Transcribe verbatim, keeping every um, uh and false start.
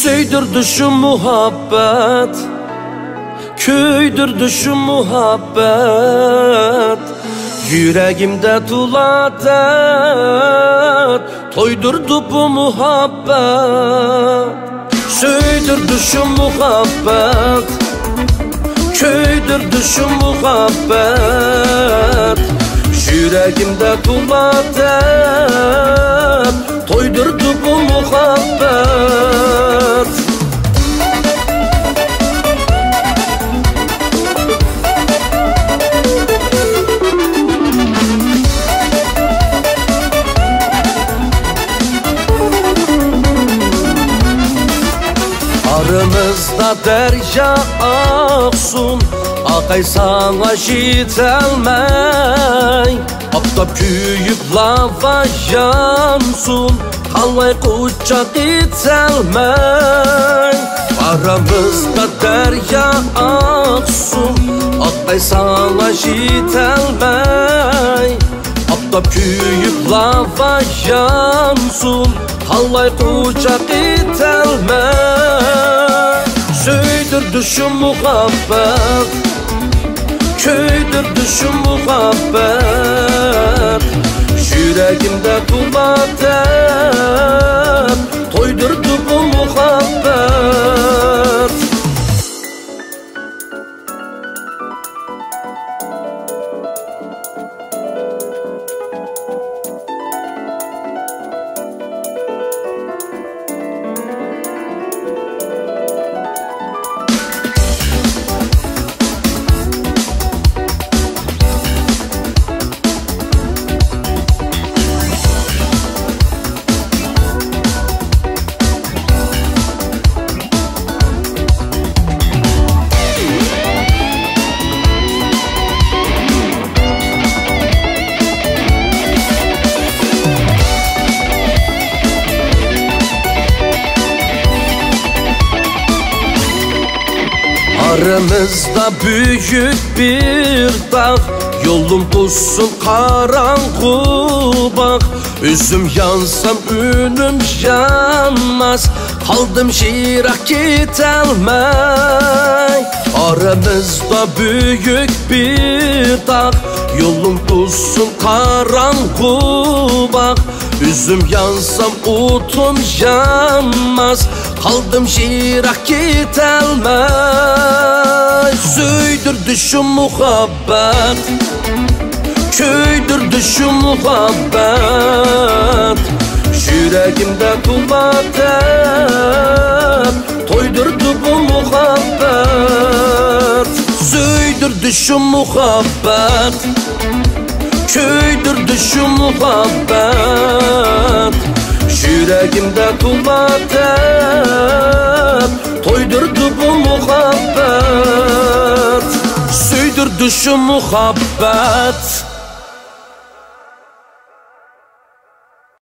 سۆيدۈردى شۇ مۇھەببەت، كۆيدۈردى شۇ مۇھەببەت، يۈرەگىمدە تولا دەرد، تويدۇردى بۇ مۇھەببەت. سۆيدۈردى شۇ مۇھەببەت، كۆيدۈردى شۇ مۇھەببەت، يۈرەگىمدە تولا دەرد، تويدۇردى بۇ مۇھەببەت. ئارىمىزدا دەريا ئاقسۇن، ئاقاي ساڭا يېتەلمەي. ئاپتاپ كۆيۈپ لاۋا يانسۇن، قالاي قۇچاق ئېتەلمەي. ئارىمىزدا دەريا ئاقسۇن، ئاقاي ساڭا يېتەلمەي. ئاپتاپ كۆيۈپ لاۋا يانسۇن، قالاي قۇچاق ئېتەلمەي. سۆيدۈردى شۇ مۇھەببەت، كۆيدۈردى شۇ مۇھەببەت، يۈرەگىمدە تولا دەرد، تويدۇردى بۇ مۇھەببەت. ئارىمىزدا بۈيۈك بىر داغ، يولۇم توسسۇن قاراڭغۇ باغ. ئۆزۈم يانسام ئۈنۈم يانماس، قالدىم يىراق كېتەلمەي. ئارىمىزدا بۈيۈك بىر داغ، يولۇم توسسۇن قاراڭغۇ باغ. ئۆزۈم يانسام ئوتۇم يانماس، قالدىم يىراق كېتەلمەي. سۆيدۈردى شۇ مۇھەببەت، كۆيدۈردى شۇ مۇھەببەت، يۈرەگىمدە تولا دەرد، تويدۇردى بۇ مۇھەببەت. سۆيدۈردى شۇ مۇھەببەت، كۆيدۈردى شۇ مۇھەببەت، يۈرەگىمدە تولا دەرد، تويدۇردى بۇ مۇھەببەت. سۆيدۈردى شۇ مۇھەببەت.